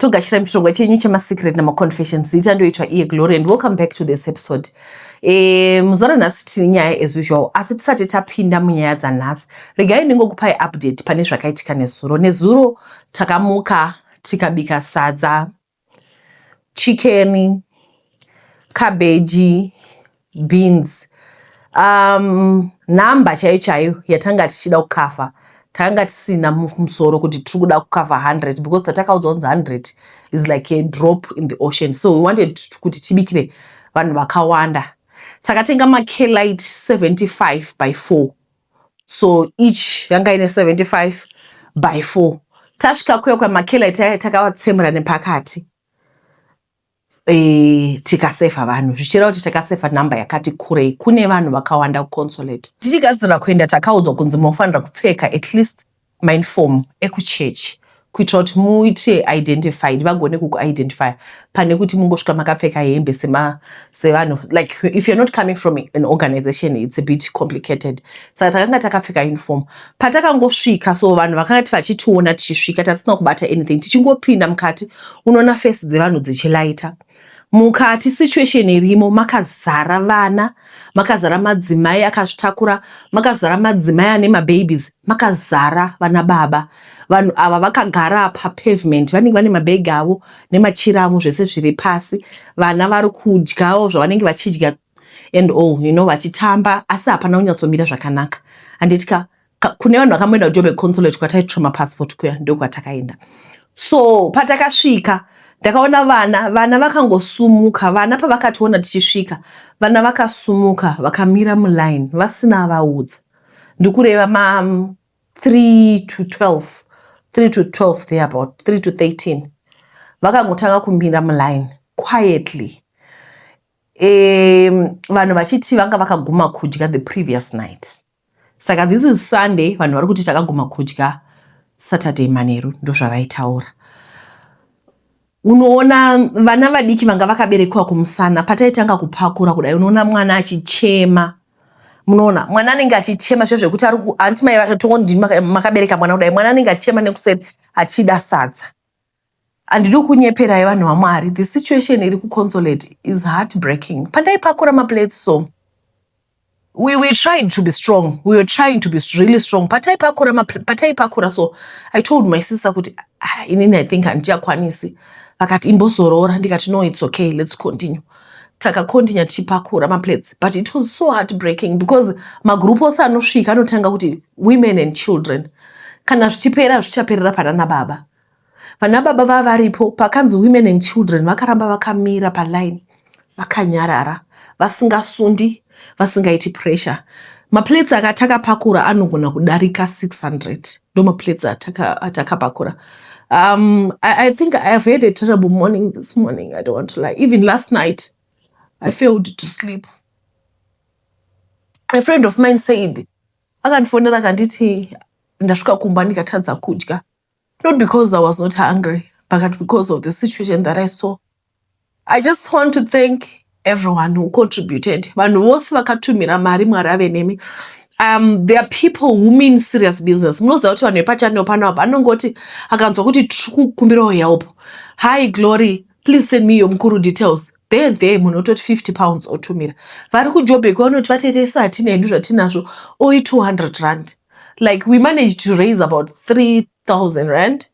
Togashira muchirongwa chenyu chemasecret nemaconfessions. Zita ndoitwa iye Glory and welcome back to this episode. Muzuva ranhasi tine nyaya as usual, asi tisati tapinda munyaya dzanhasi, regai ndingokupai update pane zvakaitika nezuro. Nezuro takamuka tikabika sadza, chicken, cabbage, beans. Nhamba chaiyo chaiyo yatanga tichida kukafa takanga tisina mumusoro kuti tiri kuda kucover 100, because tatakaudzwa kunzi 100 is like a drop in the ocean, so we wanted kuti tibikire vanhu vakawanda. Takatenga makelite 75 by 4, so each yanga ine 75 by 4. Tasvika kuya kwamakelite aya, takavatsemura nepakati, tikasefa vanhu, zvichireva kuti takasefa nhamba yakati kurei. Kune vanhu vakawanda kuconsulate. Tichigadzirira kuenda, takaudzwa kunzi munofanira kupfeka at least mauniform ekuchechi kuitira kuti muite identified, vagone kukuidentify, pane kuti mungosvika makapfeka hembe sevanhu. Like, if you're not coming from an organization, it's a bit complicated. Saka takanga takapfeka uniform. Patakangosvika, so vanhu vakanga vachitiona tichisvika, tatisina kubata anything. Tichingopinda mukati, unoona face dzevanhu dzichilaita mukati. Situation irimo, makazara vana, makazara madzimai akazvitakura, makazara madzimai ane mababies, makazara vana baba. Vanhu ava vakagara papavement, vanenge vane mabhegi avo nemachira avo, zvese zviri pasi. Vana vari kudyawo zvavanenge vachidya and all, vachitamba, asi hapana kunyatsomira zvakanaka, handiti ka? Kune vanhu vakamboenda kuJoburg consulate kwataitora mapassport kuya, ndokwatakaenda. So patakasvika, ndakaona vana vakangosumuka. Vana pavakationa tichisvika, vana vakasumuka vakamira muline vasina vaudza. Ndikureva ma 3 to 12, 3 to 12 there, about 3 to 13, vakangotanga kumira muline quietly. Vanhu vachiti vanga vakaguma kudya the previous night. Saka this is Sunday, vanhu vari kuti takaguma kudya Saturday manheru, ndozvavaitaura. Unoona vana vadiki vanga vakaberekwa kumusana. Pataitanga kupakura kudai, unoona mwana achichema. Munoona mwana anenge achichema zviya zvekuti anti mai tongondini makabereka mwana kudai, mwana anenge achichema nekuseri achida sadza. Handidi kunyeperai, vanhu vaMwari, the situation iri kuconsulate is heartbreaking. Pandaipakura maplates, so we tried to be strong, we were trying to be really strong. Pataipakura, so I told my sister kuti, "Ah, inini I think handichakwanisi." Vakati, "Imbozorora." Ndikati, "No, it's okay, let's continue." Takacontinue tichipakura maplates, but it was so heartbreaking because magrupu ose anosvika anotanga kuti women and children. Kana zvichipera, zvichaperera pana nababa. Vana baba vava varipo. Pakanzi women and children, vakaramba vakamira paline vakanyarara, vasingasundi, vasingaiti pressure. Maplates akatakapakura anogona kudarika 600, ndo maplates atakapakura. I think I've had a terrible morning this morning. I don't want to lie, even last night I failed to sleep. A friend of mine said, akandifonera akanditi, "Ndasvika kumba ndikatadza kudya, not because I was not hungry, but because of the situation that I saw." I just want to thank everyone who contributed. Vanhu vose vakatumira mari, Mwari ave nemi. There are people who mean serious business. Munoziva kuti vanhu vepachannel pano apa anongoti akanzwa kuti tiri kukumbirawo help, "Hi Glory, please send me your mukuru details," there and there munhu ototi £50 otumira. Vari kuJobek vanoti, "Vatete, isu hatina hedu zvatinazvo," oi R200. Like, we managed to raise about R3000.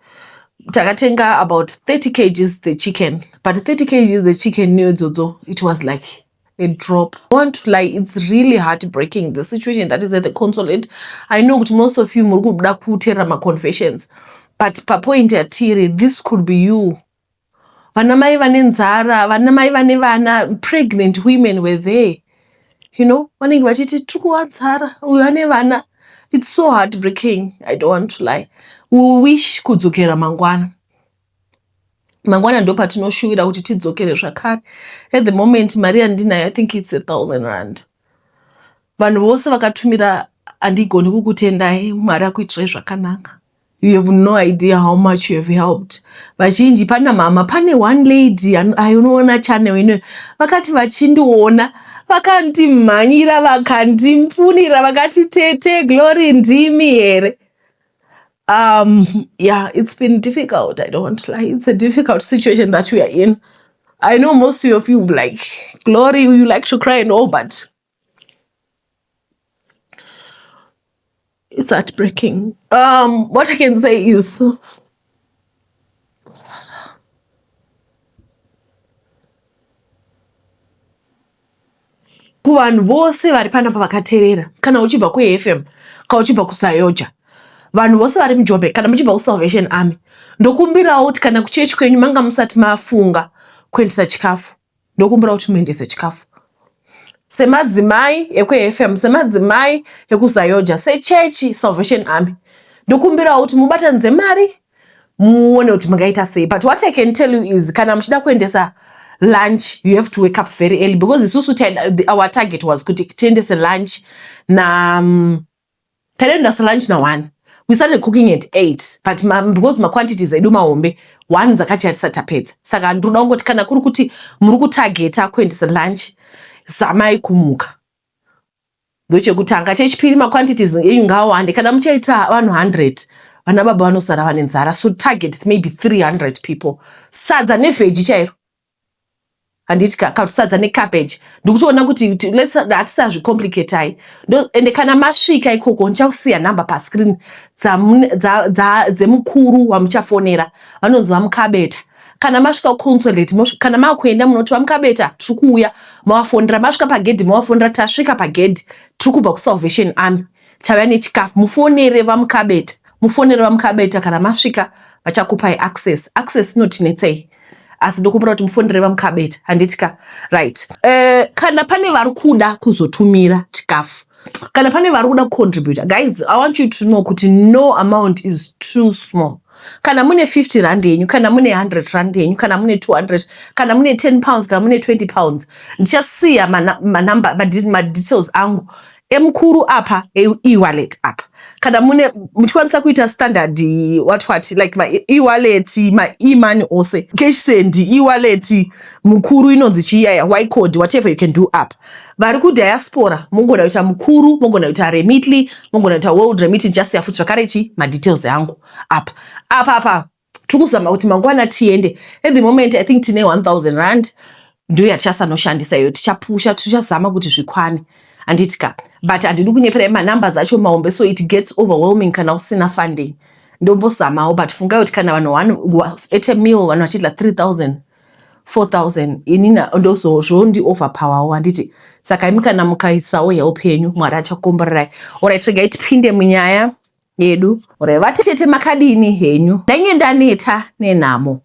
Takatenga about 30 kgs the chicken, but 30 kgs the chicken neidzodzo, it was like a drop. I want to lie, it's really heartbreaking, the situation that is at the consulate. I know kuti most of you muri kuda kuteerera maconfessions, but papoint yatiri, this could be you. Vana mai vane nzara, vana mai vane vana, pregnant women were there, vanenge vachiti tiri kuvanzara, uyu ane vana. It's so heartbreaking, I don't want to lie. We wish kudzokera mangwana. Mangwana ndo patinoshuvira kuti tidzokere zvakare. At the moment mari yandinayo, I think it's R1000. Vanhu vose vakatumira, handigoni kukutendai. Mwari akuitirai zvakanaka. You have no idea how much you have helped vazhinji. Pana mama, pane one lady ainoona channel inoyo, vakati vachindiona vakandimhanyira, vakandimpunira, vakati, "Tete Glory, ndimi here?" Yeah, it's been difficult. I don't want to lie. It's a difficult situation that we are in. I know most of you like, Glory, you like to cry and all, but it's heartbreaking. What I can say is kuvanhu vose vari panapa vakateerera, kana uchibva kuAFM, kana uchibva kuZAOGA, vanhu vose vari muJoburg, kana muchibva kuSalvation Army, ndokumbirawo kuti kana kuchechi kwenyu manga musati mafunga kuendesa chikafu, ndokumbira kuti muendese chikafu semadzimai ekuAFM, semadzimai ekuZAOGA, sechechi Salvation Army. Ndokumbirawo kuti mubatanidze mari, muone kuti mungaita sei. But what I can tell you is, kana muchida kuendesa lunch, you have to wake up very early, because isusu our target was kuti tiendese lunch na taida lunch na1. We started cooking at 8, but because maquantities edu mahombe, 1 dzakati hatisati tapedza. Saka ndinoda kungoti kana kuri kuti muri kutargeta kuendesa lunch, zamai kumuka. Ndochekutanga. Chechipiri, maquantities enyu ngaawande. Kana muchaita vanhu 100, vana baba vanosara vane nzara, so target maybe 300 people. Sadza nevheji chairo, handiti? Ka kuti sadza necabbage. Ndikutoona kuti hatisazvicomplicatai. Ende kana masvika ikoko, ndichakusiya nhamba pascreen dzemukuru wamuchafonera, vanonzi VaMukabeta. Kana masvika kuconsulate, kana makuenda, munoti, "VaMukabeta, tiri kuuya." Mavafonera, masvika pagedhi, mavafonera, "Tasvika pagedhi, tiri kubva kuSalvation Army, tauya nechikafu." Mufonere VaMukabeta, mufonere VaMukabeta. Kana masvika, vachakupai access. Access inotinetsei, asi ndokumbira kuti mufonere VaMukabeta, handiti ka? Right. Kana pane vari kuda kuzotumira chikafu, kana pane vari kuda kucontributa, guys, I want you to know kuti no amount is too small. Kana mune 50 rand yenyu, kana mune 100 rand yenyu, kana mune 200, kana mune £10, kana mune £20, ndichasiya manamba, madetails angu emukuru apa, e-wallet apa. Kana mune muchikwanisa kuita standard what what, like ma-e-wallet, ma-e-money ose, cash send, e-wallet, mukuru inonzi chiiyaya, ycode, whatever you can do up. Vari kudiaspora, mungona kuita mukuru, mungona kuita Remitly, mungona kuita World Remit. Ndichasiya futi zvakare chi madetails angu apa apa apa. Tiri kuzama kuti mangwana tiende. At the moment, I think tine 1000 rand, ndiyo yatichasanoshandisa iyo. Tichapusha, tichazama kuti zvikwane, handiti ka? But handidi kunyeperai, manumbers acho mahombe, so it gets overwhelming kana usina funding. Ndombozamawo, but fungai kuti kana vanhu one at a meal, vanhu vachidla 3000, 4000, inini ndozvondi overpowerwo, handiti? Saka imi kana mukaisawo help yenyu, Mwari achakukomborerai. Alright, regai tipinde munyaya yedu. Alright, vatete, makadini henyu? Ndainge ndaneta nenhamo.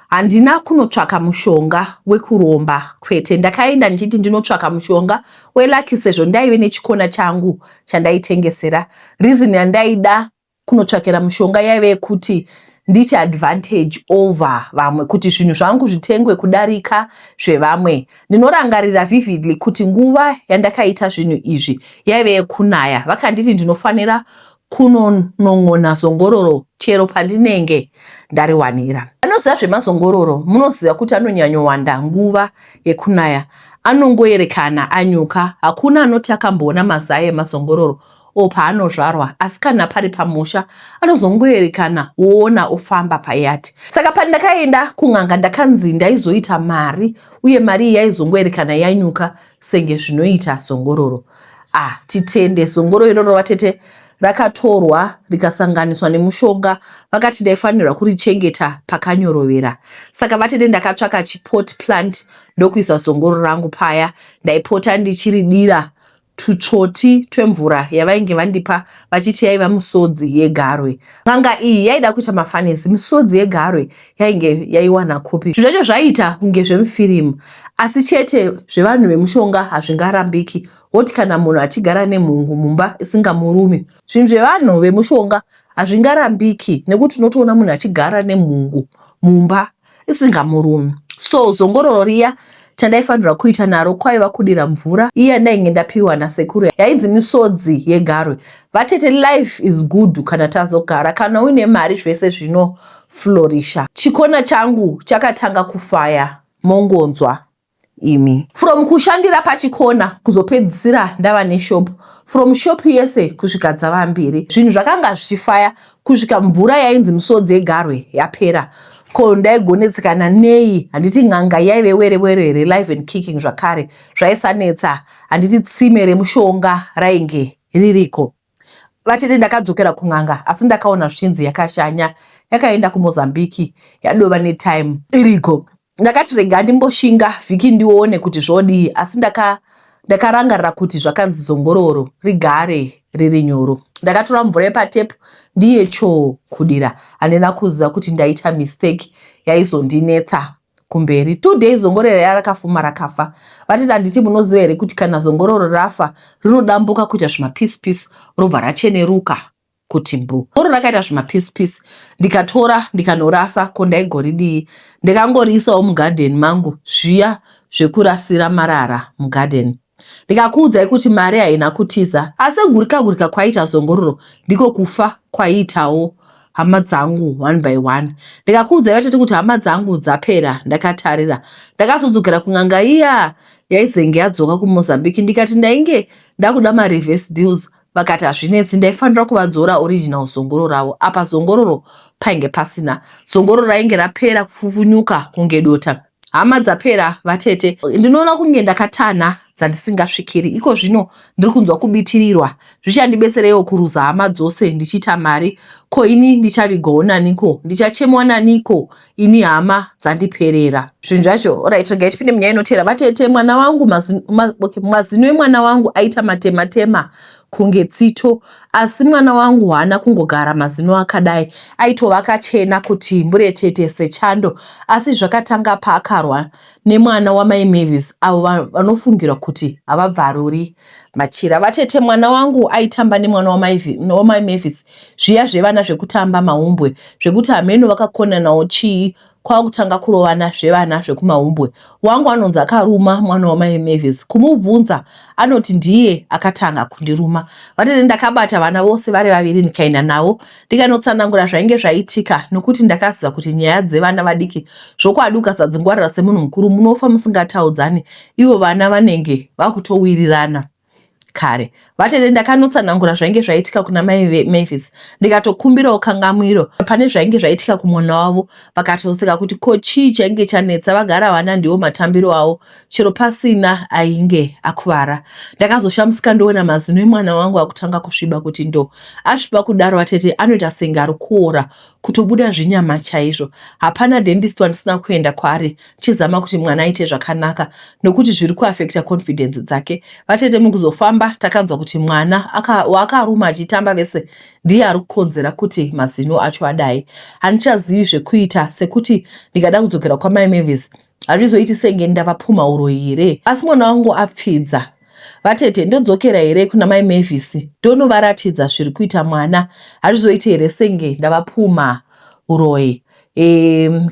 Handina kunotsvaka mushonga wekuromba, kwete. Ndakaenda ndichiti ndinotsvaka mushonga welucky, sezvo ndaive nechikona changu chandaitengesera. Reason yandaida kunotsvakira mushonga yaive yekuti ndiite advantage over vamwe, kuti zvinhu zvangu zvitengwe kudarika zvevamwe. Ndinorangarira vividly kuti nguva yandakaita zvinhu izvi yaive yekunaya. Vakanditi ndinofanira kunonon'ona zongororo chero pandinenge ndariwanira. Anoziva zvemazongororo, munoziva kuti anonyanyowanda nguva yekunaya, anongoerekana anyuka. Hakuna anoti akamboona mazai emazongororo o paanozvarwa, asi kana pari pamusha anozongoerekana woona ofamba payard. Saka pandakaenda kun'anga, ndakanzi ndaizoita mari, uye mari iyi yaizongoerekana yanyuka senge zvinoita zongororo. Ah, titende. Zongororo iroro, vatete, rakatorwa rikasanganiswa nemushonga. Vakati ndaifanirwa kurichengeta pakanyorovera. Saka vatete, ndakatsvaka chipot plant, ndokuisa zongoro rangu paya. Ndaipota ndichiridira tutsvoti twemvura yavainge vandipa, vachiti yaiva musodzi yegarwe. N'anga iyi yaida kuita mafanisi. Misodzi yegarwe yainge yaiwana kupi? Zvinhu zvacho zvaiita kunge zvemufirimu, asi chete zvevanhu vemushonga hazvingarambiki. Woti kana munhu achigara nemhungu mumba isingamurumi. Zvinhu zvevanhu vemushonga hazvingarambiki, nekuti unotoona munhu achigara nemhungu mumba isingamurumi. So zongororo riya, chandaifanirwa kuita naro kwaiva kudira mvura iya ndainge ndapiwa nasekuru, yainzi misodzi yegarwe. Vatete, life is good kana tazogara. Kana uine mari, zvese zvinoflorisha. Chikona changu chakatanga kufaya, mongonzwa. Imi. From kushandira pachikona kuzopedzisira ndava neshop, from shop yese kusvika dzava mbiri. Zvinhu zvakanga zvichifaya kusvika mvura yainzi musodzi yegarwe yapera. Ko ndaigonetsekana nei? Handiti n'anga yaive were were here, live and kicking zvakare. Zvaisanetsa, handiti tsime remushonga rainge ririko. Vatete, ndakadzokera kun'anga, asi ndakaona zvichinzi yakashanya, yakaenda kuMozambique, yadova netime iriko. Ndakati rega ndimboshinga vhiki ndione kuti zvodii, asi ndakarangarira kuti zvakanzi zongororo rigare riri nyoro. Ndakatora mvura yepatepu ndiye choo kudira. Handina kuziva kuti ndaita mistake yaizondinetsa kumberi. 2 days zongororo yarakafuma rakafa. Vatete, handiti munoziva here kuti kana zongororo rafa rinodambuka kuita zvimapisi pisi, robva racheneruka kuti mbu. Oro rakaita zvimapisi pisi, ndikatora ndikanorasa. Ko ndaigoridii? Ndikangoriisawo mugadheni mangu, zviya zvekurasira marara mugadheni. Ndikakuudzai kuti mari haina kutiza, asi gurika gurika kwaita zongororo ndiko kufa kwaiitawo hama dzangu one by one. Ndikakuudzai vatete kuti hama dzangu dzapera ndakatarira. Ndakazodzokera kun'anga iya yaizenge yadzoka kuMozambique, ndikati ndainge ndakuda mareverse deals. Vakati hazvinetsi, ndaifanira kuvadzora original zongoro ravo. Apa zongororo painge pasina. Zongoro rainge rapera kufufunyuka kunge dota. Hama dzapera vatete, ndinoona kunge ndakatana dzandisingasvikiri. Iko zvino ndiri kunzwa kubitirirwa. Zvichandibetsereiwo kuruza hama dzose ndichiita mari? Ko ini ndichavigwawo naniko? Ndichachemwa naniko ini hama dzandiperera? Zvinhu zvacho. Alright, regai tipinde munyaya inotera. Vatete, mwana wangu mazino, okay, mazino emwana wangu aita matema tema kunge tsito, asi mwana wangu haana kungogara mazino akadai. Aitova akachena kuti mburetete sechando, asi zvakatanga paakarwa nemwana wamai Mavis, avo vanofungirwa kuti havabvaruri machira. Vatete, mwana wangu aitamba nemwana wamai Mavis, zviya zvevana zvekutamba mahumbwe, zvekuti hameno vakakonanawo chii, kwakutanga kurovana zvevana zvekumahumbwe. Wangu anonzi akaruma mwana wamai Mavis. Kumubvunza anoti ndiye akatanga kundiruma. Vatete, ndakabata vana vose vari vaviri, ndikaenda navo, ndikanotsanangura zvainge zvaitika, nokuti ndakaziva kuti nyaya dzevana vadiki zvokwadi ukasadzingwarira semunhu mukuru munofa musingataudzani, ivo vana vanenge vakutowirirana kare. Vatete, ndakanotsanangura zvainge zvaitika kuna mai Mavis, ndikatokumbirawo kangamwiro pane zvainge zvaitika kumwana wavo. Vakatoseka kuti ko chii chainge chanetsa, vagara vana ndiwo matambiro avo, chero pasina ainge akuvara. Ndakazoshamisika ndoona mazino emwana wangu akutanga kusviba kuti ndo. Asviba kudaro vatete, anoita senge ari kuora, kutobuda zvinyama chaizvo. Hapana dentist wandisina kuenda kwaari chizama kuti mwana aite zvakanaka, nokuti zviri kuafekta confidence dzake. Vatete, mukuzofamba takanzwa kuti mwana waakaruma achitamba vese ndiye ari kukonzera kuti mazino acho adai. Handichazivi zvekuita, sekuti ndikada kudzokera kwamai Mavis hazvizoiti senge ndavapumha uroyi here? Asi mwana wangu apfidza. Vatete, ndodzokera here kuna mai Mavis ndonovaratidza zviri kuita mwana? Hazvizoiti here senge ndavapumha uroyi?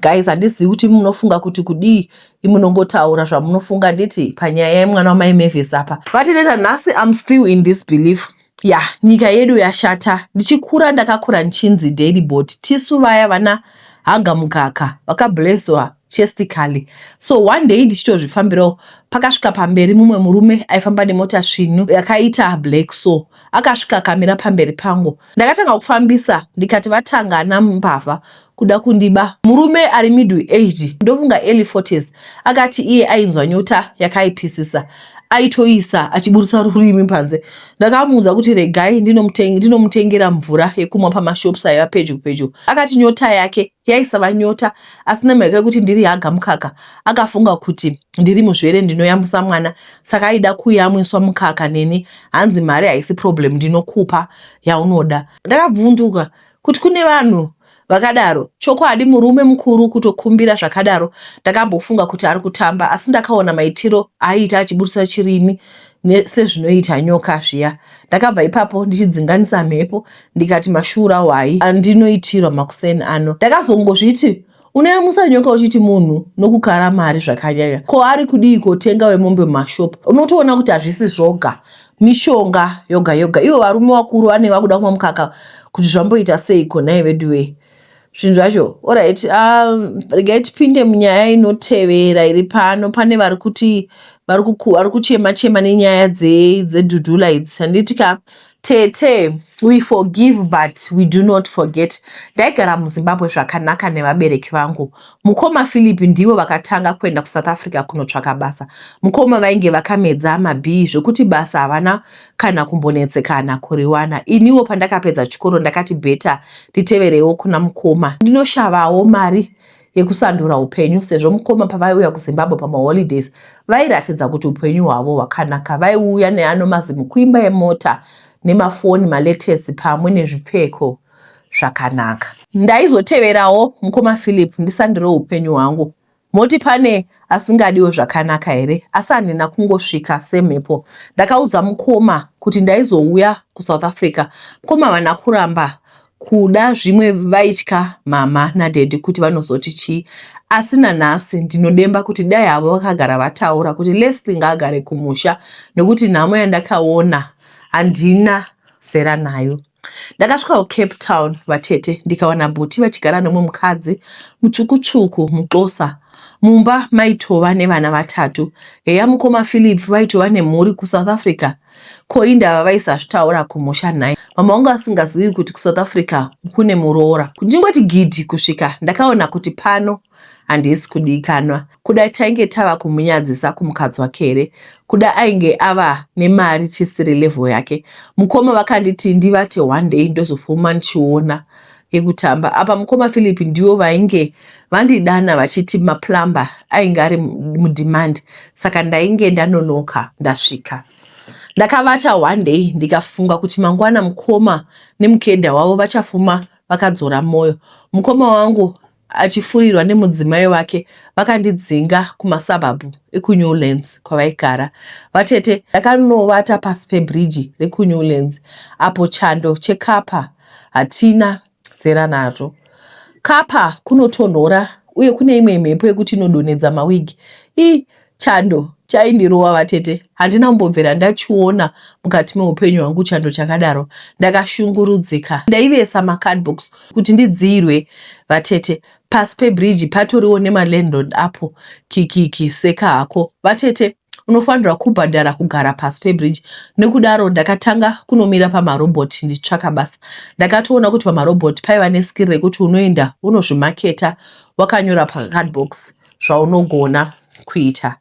Guys, handizivi kuti munofunga kuti kudii. Imunongotaura zvamunofunga nditi panyaya yemwana wamai Mavis apa. Vatete, nhasi I'm still in this belief ya nyika yedu yashata. Ndichikura ndakakura ndichinzi daily boat, tisu vaya vana haga mukaka vakableswa chestically. So one day ndichitozvifambirawo, pakasvika pamberi mumwe murume aifamba nemota svinu yakaita black. So akasvika akamira pamberi pangu. Ndakatanga kufambisa, ndikati vatanga mbavha kuda kundiba. Murume ari middle aged, ndofunga early 40s, akati iye ainzwa nyota yakaipisisa, aitoisa achiburisa rurimi panze. Ndakamuudza kuti regai ndinomutengera mvura yekumwa pamashops aiva pedyo pedyo. Akati nyota yake yaisava nyota, asi nemhaka yekuti ndiri haga mukaka akafunga kuti ndiri muzvere ndinoyamwisa mwana, saka aida kuyamwiswa mukaka neni. Hanzi mari haisi problem, ndinokupa yaunoda. Ndakabvunduka kuti kune vanhu vakadaro. Chokwadi, murume mukuru kutokumbira zvakadaro? Ndakambofunga kuti ari kutamba, asi ndakaona maitiro aiita achiburisa chirimi sezvinoita nyoka zviya. Ndakabva ipapo ndichidzinganisa mhepo, ndikati mashura hwai andinoitirwa makuseni ano. Ndakazongozviti unoyamusa nyoka uchiti munhu nokukara mari zvakanyanya. Ko ari kudiiko tenga wemombe mumashopu? Unotoona kuti hazvisi zvoga, mishonga yoga yoga. Ivo varume vakuru vanenge vakuda kumwa mukaka, kuti zvamboita seiko nhai veduwei? Zvinhu zvacho. Alright, regai tipinde munyaya inotevera iri pano. Pane vari kuti vari kuchema chema nenyaya dzedhudhula idzi. Handiti ka tete, we forgive but we do not forget. Ndaigara muZimbabwe zvakanaka nevabereki vangu. Mukoma Philip ndivo vakatanga kuenda kuSouth Africa kunotsvaka basa. Mukoma vainge vakamedza mabhii zvokuti basa havana kana kumbonetsekana kuriwana. Iniwo pandakapedza chikoro ndakati better nditeverewo kuna mukoma, ndinoshavawo mari yekusandura upenyu, sezvo mukoma pavaiuya kuZimbabwe pamaholidays vairatidza kuti upenyu hwavo hwakanaka. Vaiuya neano mazimukwimba emota nemafoni malatest pamwe nezvipfeko zvakanaka. Ndaizoteverawo mukoma Philip ndisandure upenyu hwangu. Moti pane asingadiwo zvakanaka here? Asi handina kungosvika semhepo. Ndakaudza mukoma kuti ndaizouya kuSouth Africa. Mukoma havana kuramba, kuda zvimwe vaitya mama nadaddy kuti vanozoti chii. Asi nanhasi ndinodemba kuti dai havo vakagara vataura kuti Leslie ngaagare kumusha, nokuti nhamo yandakaona handina zera nayo. Ndakasvika kuCape Town vatete, ndikawana bhuti vachigara nomwe mukadzi mutsvuku-tsvuku muXhosa. Mumba maitova nevana vatatu. Heya, mukoma Philip vaitova nemhuri kuSouth Africa. Ko indava vaisazvitaura kumusha nhai? Mama vangu asingazivi kuti kuSouth Africa kune muroora. Ndingoti gidhi kusvika, ndakaona kuti pano handisi kudikanwa. Kuda tainge tava kumunyadzisa kumukadzi wake here? Kuda ainge ava nemari tisiri level yake. Mukoma vakanditi ndivate one day ndozofuma ndichiona yekutamba. Apa mukoma Philip ndivo vainge vandidana vachiti maplumber ainge ari mudemand, saka ndainge ndanonoka ndasvika. Ndakavata one day ndikafunga kuti mangwana mukoma nemukedha wavo vachafuma vakadzora moyo. Mukoma wangu achifurirwa nemudzimai wake vakandidzinga kumasabhabhu ekuNewlands kwavaigara. Vatete, ndakanovata pasi pebhiriji rekuNewlands apo chando chekapa hatina zera nazvo. Kapa kunotonhora uye kune imwe mhepo yekuti inodonhedza mawigi. Ii, chando chaindirova vatete. Handina kumbobvira ndachiona mukati meupenyu hwangu chando chakadaro. Ndakashungurudzika. Ndaivesa macardbox kuti ndidziirwe vatete. Pasi pebhiriji patoriwo nemalandlord apo. Kikiki, seka hako vatete. Unofanirwa kubhadhara kugara pasi pebhiriji. Nekudaro ndakatanga kunomira pamarobhoti ndichitsvaka basa. Ndakatoona kuti pamarobhoti paiva neskiri rekuti unoenda unozvimaketa wakanyora pacardbox zvaunogona kuita.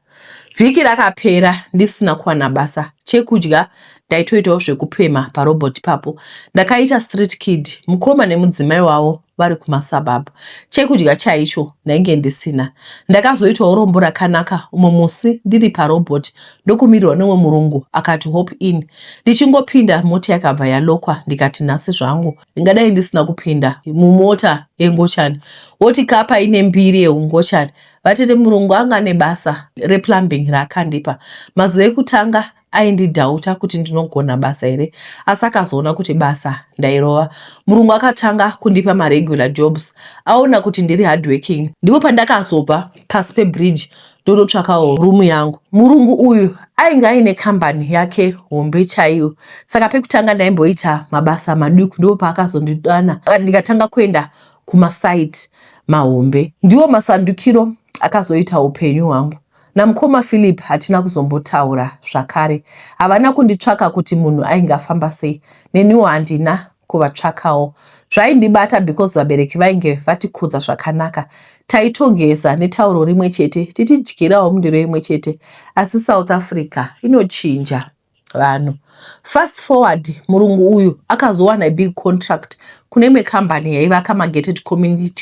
Vhiki rakapera ndisina kuwana basa. Chekudya ndaitoitawo zvekupemha parobhoti ipapo. Ndakaita street kid, mukoma nemudzimai wavo vari kumasabhabhu. Chekudya chaicho ndainge ndisina. Ndakazoitawo rombo rakanaka umwe musi ndiri parobhoti ndokumirirwa neumwe murungu akati hop in. Ndichingopinda mota yakabva yalokwa ndikati nhasi zvangu ndingadai ndisina kupinda mumota yengochani. Woti kapa ine mbiri yeungochani. Vatete, murungu anga ane basa replumbing raakandipa. Mazuva ekutanga aindidhauta kuti ndinogona basa here, asi akazoona kuti basa ndairova. Murungu akatanga kundipa maregular jobs aona kuti ndiri hardworking. Ndipo pandakazobva pasi pebridge ndonotsvakawo rumu yangu. Murungu uyu ainge aine kambani yake hombe chaiyo, saka pekutanga ndaimboita mabasa maduku. Ndipo paakazondidana ndikatanga kuenda kumasaiti mahombe. Ndiwo masandukiro akazoita upenyu hwangu. Namukoma Philip hatina kuzombotaura zvakare. Havana kunditsvaka kuti munhu ainge afamba sei, neniwo handina kuvatsvakawo. Zvaindibata because vabereki vainge vatikudza zvakanaka. Taitogeza netauro rimwe chete titidyirawo mundiro imwe chete, asi South Africa inochinja vanhu. Fast forward, murungu uyu akazowana a big contract kune imwe kambani yaivaka magated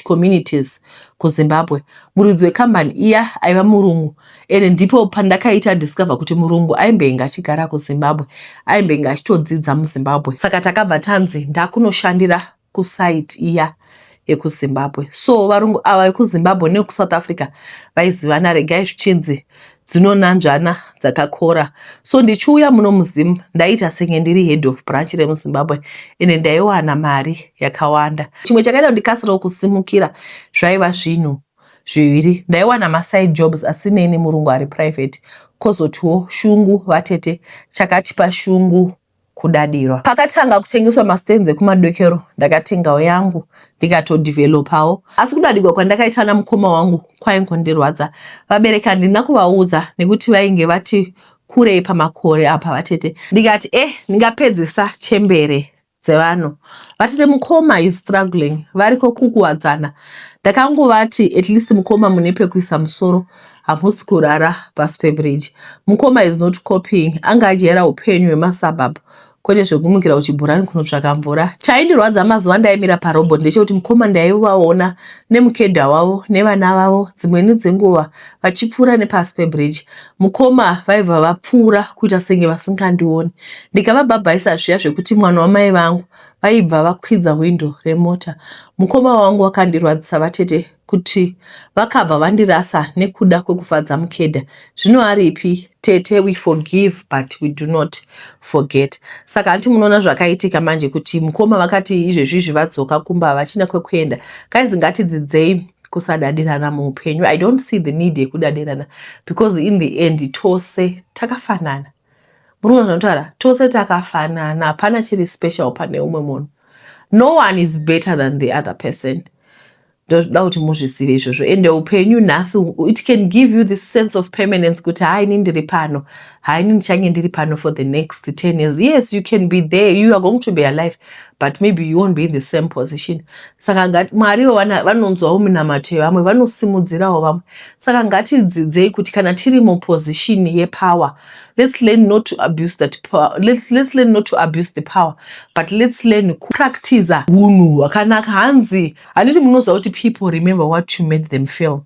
communities kuZimbabwe. Muridzi wekambani iya aiva murungu, ende ndipo pandakaita discover kuti murungu aimbenge achigara kuZimbabwe, aimbenge achitodzidza muZimbabwe. Saka takabva tanzi ndakunoshandira kusite iya yekuZimbabwe. So varungu ava vekuZimbabwe nekuSouth Africa vaizivana, regai zvichinzi dzinonanzvana dzakakora. So ndichiuya muno muZim ndaita senge ndiri head of branch remuZimbabwe, ende ndaiwana mari yakawanda. Chimwe chakaita kuti ndikasirewo kusimukira zvaiva zvinhu zviviri. Ndaiwana maside jobs asinei nemurungu ari private, kwozotiwo shungu vatete. Chakatipa shungu Kudadirwa. Pakatanga kutengeswa mastands ekumadokero ndakatengawo yangu ndikatodevelopawo asi kudadirwa kwandakaita namukoma wangu kwaingondirwadza. Vabereki handina kuvaudza nekuti vainge vati kurei pamakore apa vatete ndikati eh ndingapedzisa chembere dzevanhu vatete mukoma is struggling variko kukuwadzana ndakangovati at least mukoma mune pekuisa musoro hamusi kurara pasi pebridge mukoma is not copying anga ajaira upenyu hwemasuburb kwete zvekumukira kuchibhorani kunotsvaka mvura chaindirwadza mazuva ndaimira parobot ndechekuti mukoma ndaivaona nemukedha wavo nevana vavo dzimweni dzenguva vachipfuura nepasi pebridge mukoma vaibva vapfuura kuita senge vasingandioni ndikavabhabhaisa zviya zvekuti mwana wamai vangu vaibva vakwidza hwindo remota mukoma wangu wakandirwadzisa vatete kuti vakabva vandirasa nekuda kwekufadza mukedha zvino aripi tete we forgive but we do not forget saka hanti munoona zvakaitika manje kuti mukoma vakati izvezvi izvi vadzoka kumba havachina kwekuenda guys ngatidzidzei kusadadirana muupenyu i don't see the need yekudadirana because in the end tose takafanana muri kuona zvanotaura tose takafanana hapana chiri special pane umwe munhu no one is better than the other person ndoda kuti muzvizive izvozvo ende upenyu nhasi it can give you this sense of permanence kuti hai ini ndiri pano hai ini ndichange ndiri pano for the next 10 years yes you can be there you are going to be alive but maybe you won't be in the same position saka mwariwo vanonzwawo minamato yevamwe vanosimudzirawo vamwe saka ngatidzidzei kuti kana tiri muposition yepower let's learn not to abuse that power. Let's, let's learn not to abuse the power but let's learn kupractiza hunhu hwakanaka hanzi handiti munoziva kuti people remember what you made them feel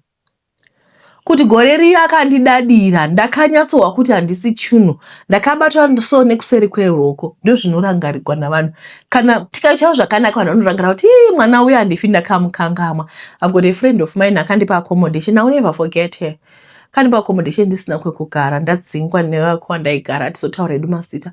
kuti gore riyo akandidadira ndakanyatsohwa kuti handisi chunhu ndakabatwa so nekuseri kweruoko ndozvinorangarigwa navanhu kana tikaitawo zvakanaka vanhu vanorangarira kuti ii mwana uyo handifi ndakamukangamwa i've got a friend of mine akandipa accommodation i will never forget her kandipa accommodation ndisina kwekugara ndadzingwa nevakwandaigara tizotaura edu mazita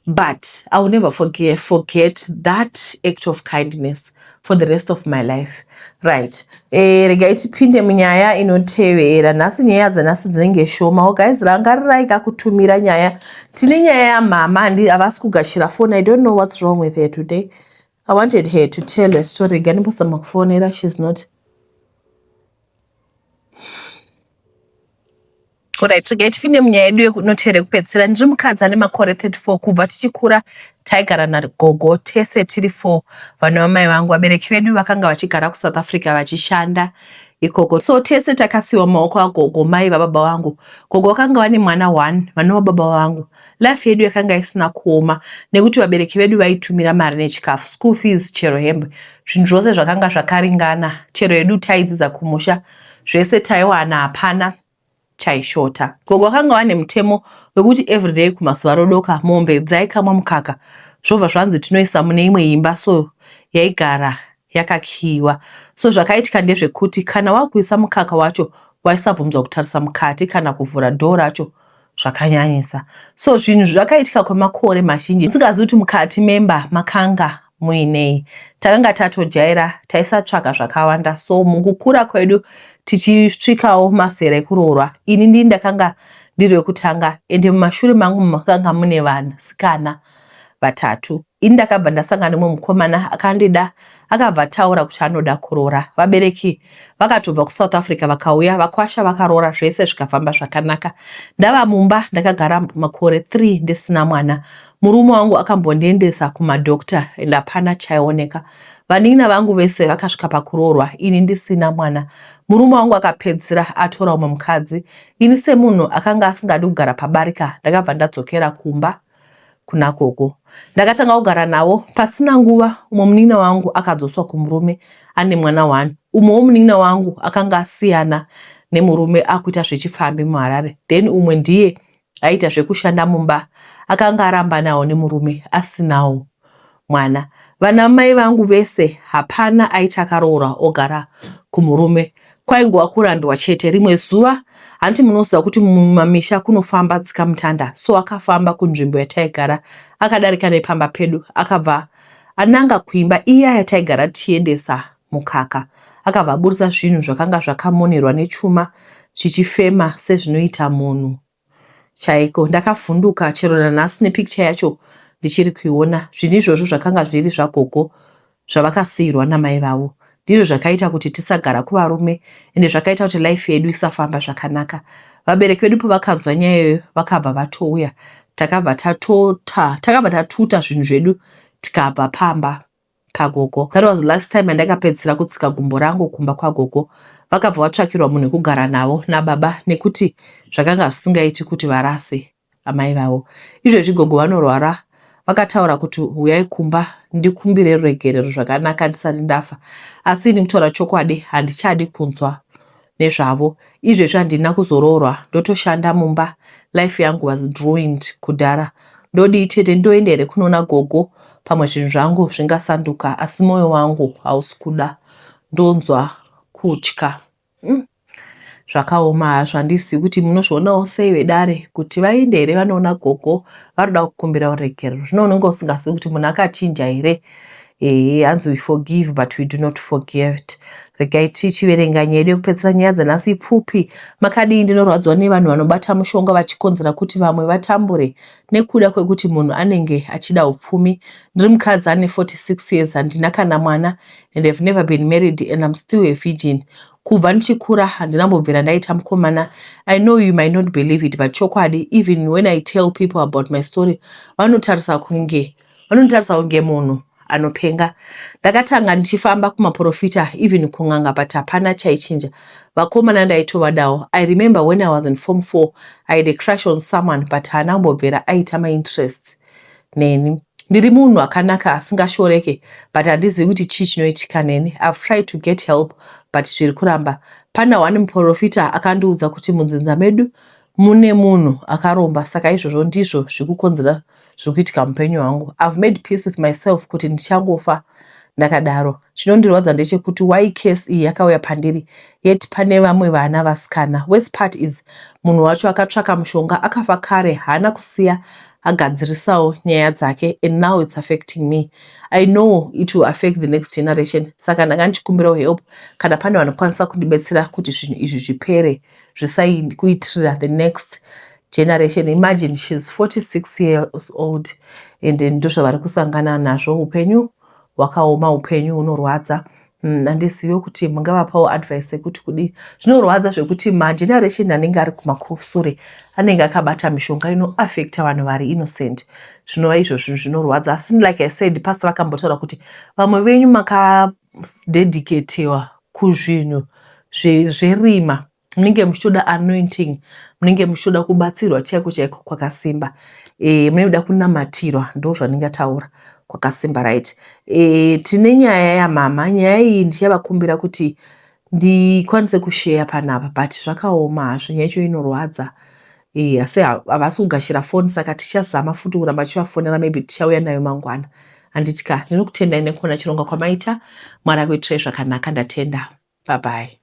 but i will never forget, forget that act of kindness for the rest of my life right e, regai tipinde munyaya inotevera nhasi nyaya dzanhasi dzinenge shoma guys rangarirai kakutumira nyaya tine nyaya yamama havasi kugashira phone i don't know what's wrong with her today i wanted her to tell a story gandimbosama kufonera she's not Alright, regai tipinde munyaya yedu yekunotevera kupedzisira. Ndiri mukadzi ane makore 34 kubva tichikura taigara nagogo tese tiri 4 vana vamai vangu. Vabereki vedu vakanga vachigara kuSouth Africa vachishanda ikoko. So tese takasiwa maoko agogo mai vababa vangu. Gogo vakanga vane mwana 1 vanova baba vangu. Life yedu yakanga isina kuoma nekuti vabereki vedu vaitumira mari nechikafu, school fees, chero hembe. Zvinhu zvose zvakanga zvakaringana. Chero yedu taidzidza kumusha zvese taiwana hapana chaishota. Gogo vakanga vane mutemo wekuti everyday kumazuva rodoka mombe dzaikamwa mukaka zvobva zvanzi tinoisa mune imwe imba so yaigara yakakiyiwa. So zvakaitika ndezvekuti kana wakuisa mukaka wacho waisabvumzwa kutarisa mukati kana kuvhura dhoo racho zvakanyanyisa. So zvinhu zvakaitika kwemakore mazhinji usingazivi kuti mukati memba makanga muinei. Takanga tatojaira taisatsvaka zvakawanda so mukukura kwedu tichisvikawo mazera ekuroorwa ini ndini ndakanga ndiri wekutanga ende mumashure mangu makanga mune vasikana vatatu ini ndakabva ndasangana nemumwe mukomana akandida akabva ataura kuti anoda kuroora vabereki vakatobva kusouth africa vakauya vakwasha vakaroora zvese zvikafamba zvakanaka ndava mumba ndakagara makore 3 ndisina mwana murume wangu akambondiendesa kumadhokta and hapana chaioneka vanin'ina vangu vese vakasvika pakuroorwa ini ndisina mwana murume wangu akapedzisira atora umwe mukadzi ini semunhu akanga asingadi kugara pabarika ndakabva ndadzokera kumba kuna gogo ndakatanga kugara navo pasina nguva umwe munin'ina wangu akadzoswa kumurume ane mwana one umwewo munin'ina wangu akanga asiyana nemurume akuita zvechifambi muharare then umwe ndiye aiita zvekushanda mumba akanga arambanawo nemurume asinawo mwana vana mai vangu vese hapana aiti akaroora ogara kumurume kwaingova kurambiwa chete rimwe zuva hanti munoziva kuti mumamisha kunofamba tsikamutanda so akafamba kunzvimbo yataigara akadarika nepamba pedu akabva ananga kuimba iya yataigara tichiendesa mukaka akabva aburitsa zvinhu zvakanga zvakamonerwa nechuma chichifema sezvinoita munhu chaiko ndakavhunduka chero nanhasi nepicture yacho Ndichiri kuiona. Zvinhu izvozvo zvakanga zviri zvagogo zvavakasiirwa namai vavo. Ndizvo zvakaita kuti tisagara kuvarume ende zvakaita kuti life yedu isafamba zvakanaka. Vabereki vedu pavakanzwa nyaya iyoyo vakabva vatouya. Takabva tatota, takabva tatuta zvinhu zvedu tikabva pamba pagogo. That was last time yandakapedzisira kutsika gumbo rangu kumba kwagogo. Vakabva vatsvakirwa munhu wekugara navo nababa nekuti zvakanga zvisingaiti kuti varase amai vavo. Izvezvi gogo vanorwara vakataura kuti huyai kumba ndikumbire ruregerero zvakanaka ndisati ndafa. Asi ini kutaura chokwadi handichadi kunzwa nezvavo. Izvezvi handina kuzoroorwa ndotoshanda mumba life yangu was ruined kudhara. Ndodii tete ndoenda here kunoona gogo pamwe zvinhu zvangu zvingasanduka asi moyo wangu hausi kuda ndonzwa kutya. Zvakaoma hazvo handizivi kuti munozvionawo sei vedare kuti vaende here vanoona gogo varoda kukumbira ruregerero. Zvino unenge usingazivi kuti munhu akachinja here. Ehe hanzi we forgive but we do not forget. Regai tichiverenga nyaya yedu yekupedzisira nyaya dzanhasi ipfupi. Makadii ndinorwadziwa nevanhu vanobata mushonga vachikonzera kuti vamwe vatambure nekuda kwekuti munhu anenge achida upfumi. Ndiri mukadzi ane 46 years handina kana mwana and have never been married and I'm still a virgin. Kubva ndichikura handina mbobvira ndaita mukomana. I know you might not believe it but chokwadi even when I tell people about my story vanotarisa kunge vanonditarisa kunge munhu anopenga. Ndakatanga ndichifamba kumaprofita even kun'anga but hapana chaichinja. Vakomana ndaitovadawo. I remember when I was in form 4 I had a crush on someone but haana kumbobvira aita mainterest neni. Ndiri munhu akanaka asingashoreke but handizivi kuti chii chinoitika neni. I've tried to get help but zviri kuramba. Pana one muprofita akandiudza kuti munzinza medu mune munhu akaromba saka izvozvo ndizvo zviri kukonzera zviri kuitika muupenyu hwangu. I've made peace with myself kuti ndichangofa ndakadaro. Chinondirwadza ndechekuti why case iyi yakauya pandiri yet pane vamwe vana vasikana. Worst part is munhu wacho akatsvaka mushonga akafa kare haana kusiya agadzirisawo nyaya dzake and now it's affecting me. I know it will affect the next generation. Saka ndanga ndichikumbirawo help kana pane vanokwanisa kundibetsera kuti zvinhu izvi zvipere zvisakuitira the next generation. Imagine she's 46 years old and ndozvavari kusangana nazvo. Upenyu hwakaoma, upenyu hunorwadza. Handizivi kuti mungavapawo advice yekuti kudii. Zvinorwadza zvekuti mageneration anenge ari kumasure anenge akabata mishonga inoaffecta vanhu vari innocent. Zvinova izvo zvinhu zvinorwadza. Asi like I said, pastor vakambotaura kuti vamwe venyu makadedicatiwa kuzvinhu zverima munenge muchitoda anointing munenge muchitoda kubatsirwa chaiko chaiko kwakasimba munenge muda kunamatirwa ndo zvandingataura kwakasimba right tine nyaya yamama nyaya iyi ndichavakumbira kuti ndikwanise kusheya panapa but zvakaoma hazvo nyaya yacho inorwadza asi havasi kugashira foni saka tichazama futi kuramba tichivafonera maybe tichauya nayo mangwana handiti ka ndinokutendai nekuona chirongwa kwamaita mwari akuitirai zvakanaka ndatenda bye bye.